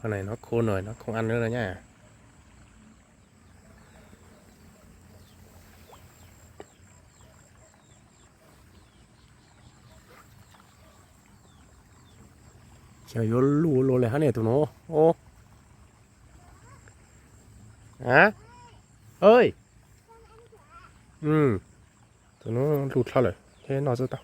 Con này nó khô rồi, nó không ăn nữa đâu nha. Xyov yuav luj ua luaj li hab ne tus no. Ub, a, ej, tus no luj dlhau lawm thiab, noj txhob tau.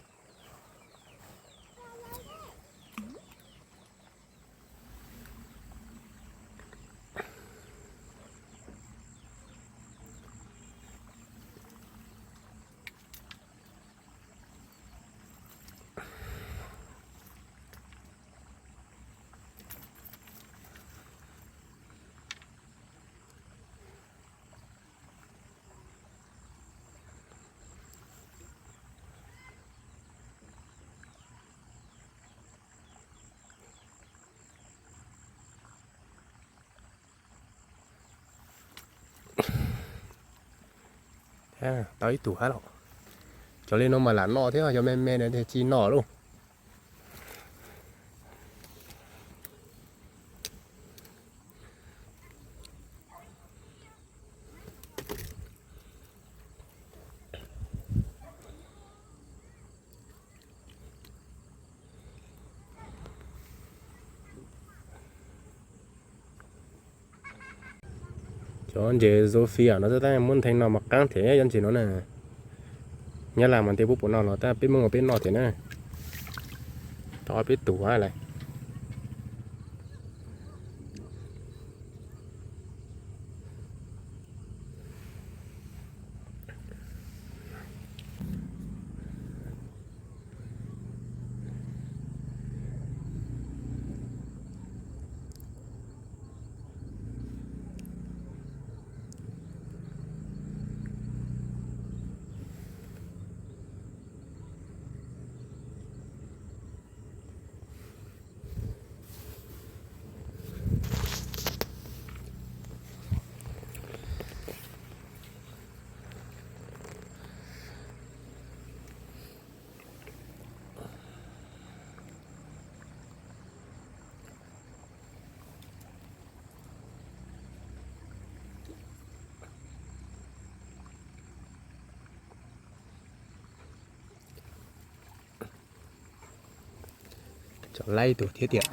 Tau ib tug hab los. Cov li no mas lam noj thiab, cov me me no tsis noj lauj. Cov ntses Sofia no tab muab ntheev no mas qaab thiab cov ntses no na. Nyab Laj mas ntiaj pub puas noj los tab peb Hmoob peb noj thiab na. Tau peb tug lawm. Tso laib tus thiab tiag.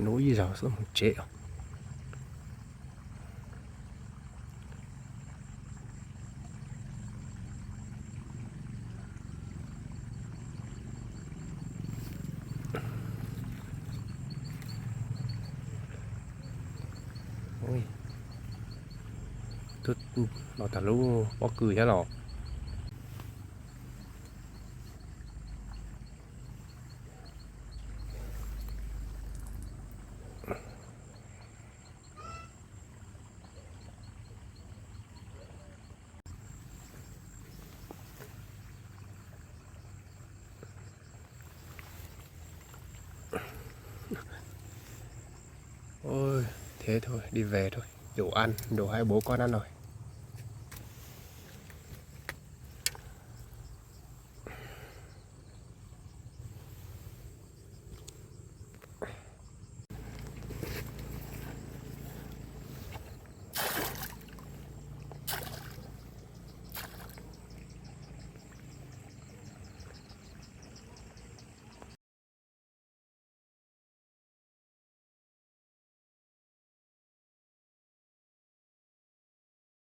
Nuv ib zaug xwb mus tsev os. Twb los tag lub pob kws thiab los. Ôi, thế thôi, đi về thôi. Đủ ăn, đủ hai bố con ăn rồi.